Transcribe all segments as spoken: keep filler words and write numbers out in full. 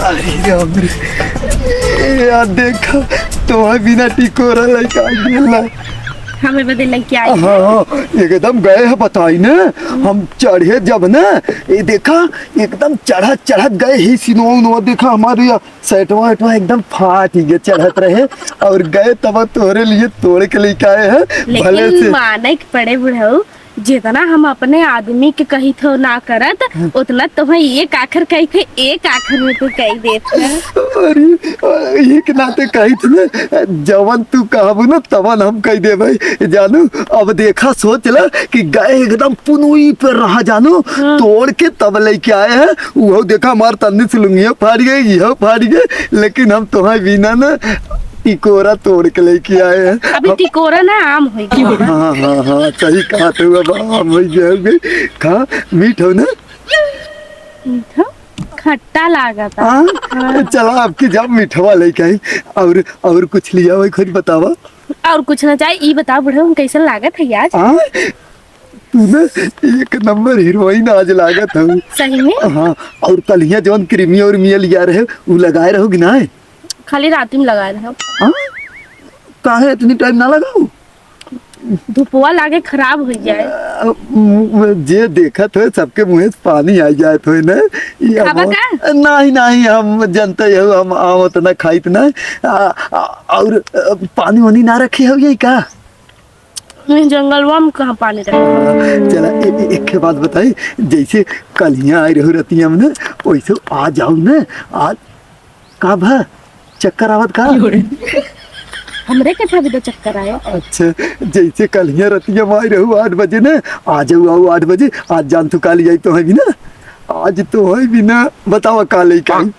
अरे राम रे, ए यार, देखा, तोहरे बिना टिकोरा लइका गेला। हमें बदे लइके आई। हाँ, हाँ, एकदम गए है, बताई ने, हम चढ़े जब ने, ए देखा, एकदम चढ़त चढ़त गए ही, सिनवा उनवा देखा, हमारे या सेटवा वेटवा एकदम फाट ही गए, चढ़त रहे और गए तब तोहरे लिए तोड़ के लेके आए हैं। लेकिन भले से माने के पड़े बुढ़ऊ, जितना हम अपने आदमी के कहित हो ना करत, हाँ। उतना तुम्हें एक आखर कही थे, एक आखर में तू कही देत है। अरे, एक नाते कही थे ना, जवन तू कहबू ना तवन हम कही देबे जानू। अब देखा, सोच ला कि गए एकदम पुनुई पर रहा जानू, हाँ। तोड़ के तब लेके आए हैं। उहो देखा, हमार तन्नी से लुंगिया फाड़ गए, इहो फाड़ गए, लेकिन हम तोहार बिना ना टिकोरा तोड़ के लेके आए हैं। अभी हम टिकोरा ना आम होई गया। हाँ, हाँ, हाँ, सही कहा तू, अब आम होई गया, होई गया। खा, मीठ हो ना? मीठ हो? खट्टा लागत है। हाँ? हाँ। चला, आपकी जब मीठवा लेके आई, और, और कुछ लिया हुआ खुद बतावा। और कुछ ना चाहे, ई बताओ बुढ़ऊ, हम कैसन लागत है आज? हाँ? तू ना एक नंबर हीरोइन आज लागत हऊ। सही में? हाँ, और कलिया जौन क्रीमी और मिया लिया रहे, उ लगाए रहो कि ना? खाली रात में लगाए रहो। हाँ? काहे इतनी टाइम ना लगाऊ? धुपवा लागे खराब हो जाए। अ, म-, जे देखत हो सबके मुँहे से पानी आ जात हो ना। ये खाबा हम का? नहीं, नहीं, हम जनते हो, हम आम उतना खाइत ना। आ, आ, और, अ, पानी वानी ना रखे हो ये का? नहीं, जंगलवा में कहाँ पानी रहे? चला, ए-, ए-, एक ठे बात बताई, जैसे कलिया आई रहू रतिया में ना, वैसे आ जाऊ ना, आज का भा चक्कर आवत का? हमरे के भाभी तो चक्कर आए। अच्छा, जैसे कलिया रतिया में आई रहू आठ बजे ना, आ जाऊ, आऊ आठ बजे, आज जान तू काली आई तो है भी ना, आज तो है भी ना, बतावा का लेके आई?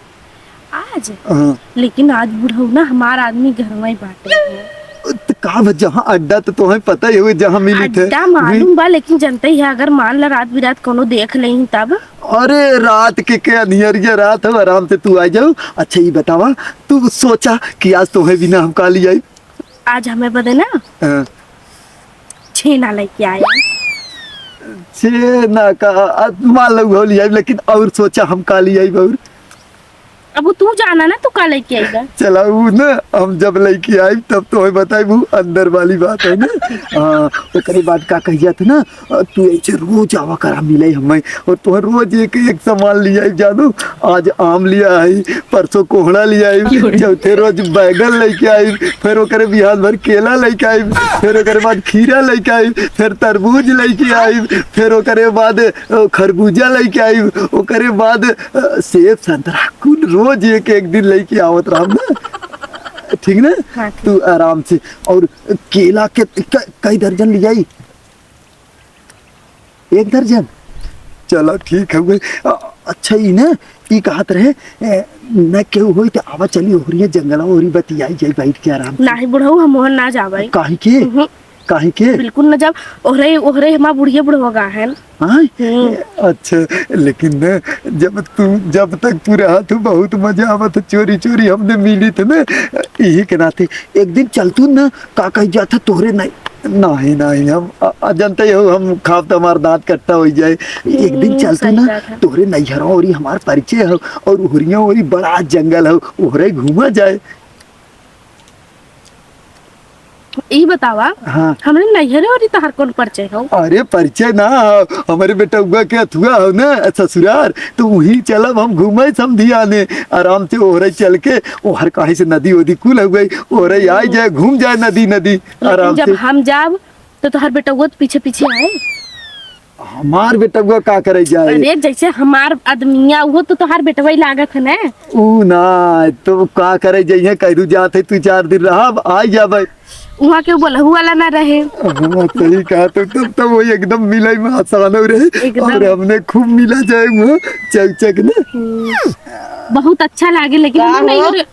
आज? हाँ। लेकिन आज बुढ़ऊ ना हमार आदमी घर में ही बाटे। त का बा, जहाँ अड्डा त तोहे पता ही होई, जहाँ मिली थे। अड्डा मालूम बा, लेकिन जनते ही है, अगर मान ला रात बिरात कोनो देख लेही तब? अरे रात के, के अनियरिया रात हो, आराम से तू आ जाओ। अच्छा ये बतावा, तू सोचा कि आज तोहे बिना हम काली आई? आज हमें बदे ना हाँ। छेना लेके आया। छेना का, आ, मान लो हो लिया, लेकिन और सोचा हम काली आई और अब वो तू जाना ना, तू का लेके आइबा? चला, ऊ ना, हम जब लेके आइब, तब तोहे बताइब, ऊ अंदर वाली बात है ना। हाँ, ओकरे बाद का कहिया थे ना, अ, तू ऐसे रोज आवा करा मिले हमें, और तोहे रोज एक, एक सामान लिया आइब, जानू, आज आम लिया आई, परसों कोहड़ा लिया आइब, चौथे रोज बैगन लेके आइब, फिर ओकरे बिहान भर केला लेके आइब, फिर ओकरे बाद खीरा लेके आइब, फिर तरबूज लेके आइब, फिर ओकरे बाद अ, खरबूजा लेके आई, ओकरे बाद, अ, सेब, संतरा, कुल रोज एक, एक दिन लेके आवत रहब ना। ठीक ना? हाँ, ठीक। तू आराम से। और केला के क-, कई दर्जन ले आई? एक दर्जन? चला, ठीक हउवे। अ, अच्छा, ई ना, ई कहत रहे, ए, न केहू होई त आवा चली ओहरिया जंगलवा ओरी बतियाई जाई बैठ के आराम से। नाही बुढ़ऊ, हम ओहर ना जाबै। काहे के? उहुं। काहे के? बिल्कुल न जाब। ओहरे, ओहरे हमार बुढ़िया बुढ़वा गा है। हाँ? हम्म। अच्छा, लेकिन न, जब तू, जब तक तू रहा तू बहुत मजा आवत, चोरी चोरी हमने मिली थे न, यही के नाते एक दिन चल तू न, का कही जात है तोहरे नहीं, नहीं, नहीं, हम, आ, आ, जानते हो, हम खाब तो हमार दांत कट्टा हो जाए। एक दिन हम्म, चल तू सही न, बात है। तोहरे नैहरों ओरी हमार परिचय हो, और ओहरिया ओरी बड़ा जंगल हो, ओहरे घूमा जाए। ई बतावा, हाँ। हमरे नैहरे ओरी तहार कौन परिचय हो? अरे परिचय ना, हमरे बेटउआ के अथुआ हो ना ससुरार, तो वहीं चलब हम घूमे समधियाने, आराम से ओहरे चल के, ओहर कहीं से नदी वदी कुल हो गई, ओहरे आई जाए, घूम जाए नदी नदी, लेकिन आराम जब से। हम जाब, तो तोहार बेटउआ तो पीछे पीछे आए। हमार बेटउआ का करे जाए? अरे, जैसे हमार आदमिया, उहो तो तोहार बेटवा ही लागत है ना। ऊ ना, तो का करे जाइए, कह दू जात है, तू चार दिन रहब, आ जाबे। उहाँ के बोलहु वाला ना रहे। हाँ, सही कहा, तो तब तो वो एकदम मिलई में आसान हो रहे। एकदम। और हमने खूब मिला जाए वहाँ, चौक चौक ना। हम्म, बहुत अच्छा लागे, लेकिन का हम नहीं हो? रे।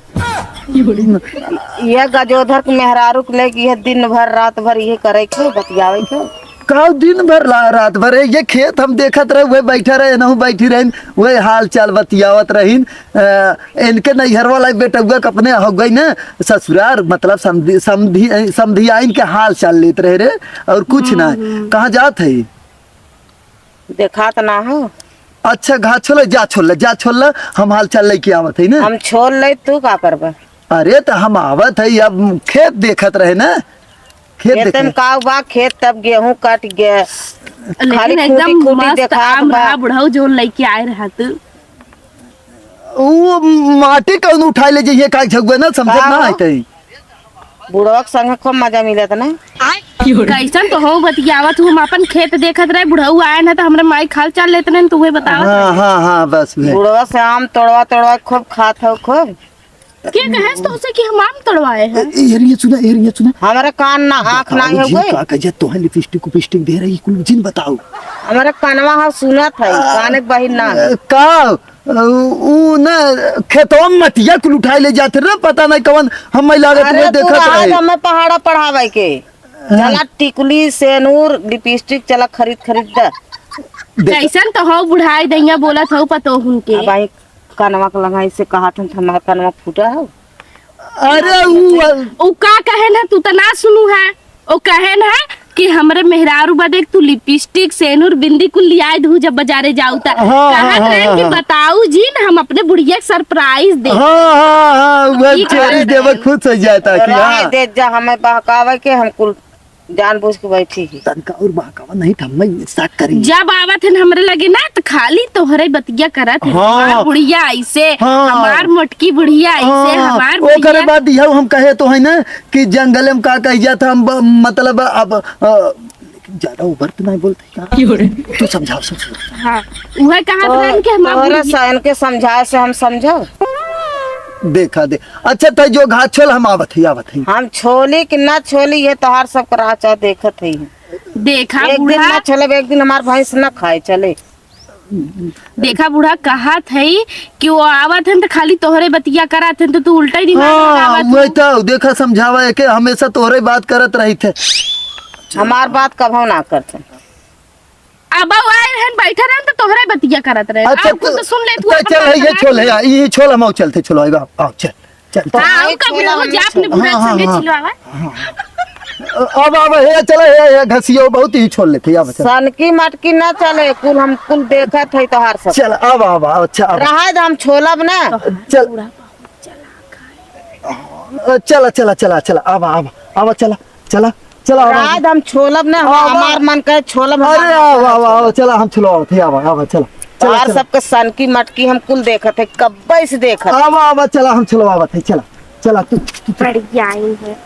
ये गजोधर के मेहरारू के लेके ये दिन भर रात भर ये करे के, बतियावे के। का दिन भर ला-, रात भर ये खेत हम देखत रहे, वह बैठा रहे, नहु बैठी रहिन, वह हाल चाल बतियावत रहिन। अ, इनके नैहर वाला बेटउआ के अपने हो गई ना ससुरार, मतलब समधी, समधी, समधियाइन के हाल चाल लेत रहे रे, और कुछ ना। हम्म, हम्म। कहाँ जात है? देखात ना हो। अच्छा, घास छोल, जा छोल ले, जा छोल ले, हम हाल चाल लेके आवत है ना। हम छोल ले, तू का करबा? अरे, त हम आवत है, अब खेत देखत रहे ना, खेत खेत देखे। में का बा, खेत तब गेहूं कट गया, लेकिन खाली एकदम खूंटी, खूंटी मस्त देखात आम बा। रहा, बुढ़ऊ जोन लेके आए रहा तू। ऊ माटी कौन उठाए ले जइहे, का झगुआ ना समझत का ना हो? आइत है। बुढ़वा के संगे खूब मजा मिलत ना। कैसन तो हो बतियावत हूँ, हम अपन खेत देखत रहे, बुढ़ऊ आए ना तो हमरे माई खाल चाल लेत रहे, तू वही बतावत हाँ, रहे। हाँ, हाँ, बस उहे। बुढ़वा से आम तोड़वा तोड़वा खूब खात हो खूब। के कहेस तो उसे कि हम आम तोड़वाए हैं? ए, ए, एरिया सुना, एरिया सुना। हमारे कान ना, आँख ना बताओ है जी, हुए। का कहिया तोहे लिपस्टिक उपिस्टिक दे रही, कुल जिन बताओ। हमारे कनवा हो सुनत है, आ, कान के बहिर ना है। ए, का? उ, उ न खेतवा में मटिया कुल उठाए ले जात रहे, पता नहीं कवन हमें लागत अरे हुए तू देखत रहा रहे। हमें पहाड़ा पढ़ावे के। हाँ। चला टिकुली, सेनूर, लिपस्टिक चला खरीद खरीद दे। देख। कैसन तो हो बुढ़ाई दैया बोलत हो पतोहुन के। अब आई कनवा के लंगाई से कहा था, हमारा कनवा फूटा हो। अरे उ उ का कहे ना, तू तो ना सुनू है। ओ कहेन है कि हमरे मेहरारू बदे तू लिपस्टिक, सेनुर, बिंदी कुल लियाए दू जब बाजारे जाऊ त। हाँ, हाँ, कहत हाँ, रहे हाँ, कि हाँ। बताऊ जी न हम अपने बुढ़िया के सरप्राइज दे। हाँ, हाँ, हाँ, वह ई चोरी कहत देवे रहे। खुश हो जाता कि रहे हाँ। दे जा, हमें बहकावे के हम कुल जानबूझ के बैठी ही। तनका और बहकावा नहीं त हमें शक करी। जब आवत हन हमरे लगे ना त खाली तोहरे बतिया करत है। हाँ। हमार बुढ़िया ऐसे, हाँ। हमार मोटकी बुढ़िया ऐसे, हाँ। हमार ओकरे बुढ़िया बाद यह हम कहे तो है ना कि जंगल में का कही जात हम ब-, मतलब अब, अ, लेकिन ज्यादा over तो नहीं बोलते का? क्यों रे? तू समझाओ, समझाओ। हाँ, उहे कहा तो, रहन कि हमार तोहरे बुढ़िया सन के समझाए से हम समझो। देखा दे। अच्छा, त जो घास छोल हम आवत ही, आवत ही। हम छोली कि ना छोली, ये तोहार सब कराचा देखत ही। देखा एक दिन बूढ़ा। ना छोलब, एक दिन हमार भैंस ना खाए चले। देखा बूढ़ा, कहत है कि वो आवत हन त खाली तोहरे बतिया करत हन, त तू उल्टा ही दिमाग हाँ, लगावत वही हो। तो, देखा, समझावा है कि हमेशा तोहरे बात करत रही थे। हमार बात कभो ना करते। अब वो आए रहन, बैठे रहन, त तोहरे बतिया करत रहे। अच्छा, अब कुछ तो, तो सुन ले तू तो अपन चल, बात ये ना। छोल है, ये छोल हम चलते, चलो, आओ, आओ, चल। चल, चल। हाँ, हम कब छोला लोग हम जा अपने छोला। बुढ़ा हाँ, हाँ, संगे हाँ। छिलवावा। हाँ, हाँ। अब, अब, हे, चला, हे, हे, घसियो बहुत ही छोल लेते, अब चल। सनकी मटकी ना चले, कुल हम कुल देखत है तोहार सब। चल, अब, अब, अब, अच्छा, अब। रहा दे, हम छोलब ना। चल। चला, चला, चला, चला, अब, अब, अब, चला, चला, चला, अब, अब। राज हम छोलब ना, हम, अब, हमार मन करे छोलब, हमार अरे, मन आवा, करे आवा, आवा, छोलब। चला, हम छोलवावत है, आवा, आवा, चला, चला, तोहार चला। सबके सनकी मटकी हम कुल देखत है, कब्बे से देखत है। आवा, आवा, चला, हम छोलवावत है, चला, चला, तू, तू, तू। बढ़िया आई है।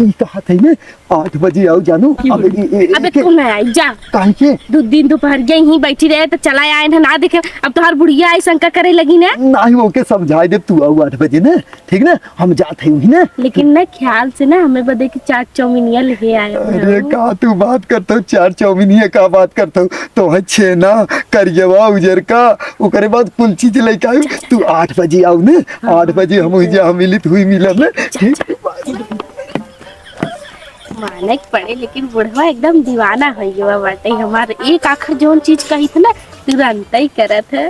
ई कहत है ने, आठ बजे आओ जानू, अब ई, ई, अबे के तू ना आई, जा। काहे के? दू दिन दोपहर के यहीं बैठी रहे तो चला आए ना, ना देखे, अब तोहार बुढ़िया आई शंका करे लगी ना। नहीं, ओके समझाए दे, तू आओ आठ बजे ना। ठीक ना, हम जात है वही ना। लेकिन ना, ख्याल से ना, हमें बदे की चाट चौमिनिया लेके आए हो। अरे, का तू बात करत हो, चाट चौमिनिया का बात करत हो? तो है छेना, करियवा, उजर का, ओकरे बाद कुल चीज लेके आयो। तू आठ बजे आओ ने, हाँ। आठ बजे हम वही जा, हम मिलित हुई मिलब ने। ठीक? माने के पड़े, लेकिन बुढ़वा एकदम दीवाना है, ये बाटे हमार। एक आखर जौन चीज कही थे ना, तुरंत ही करत है।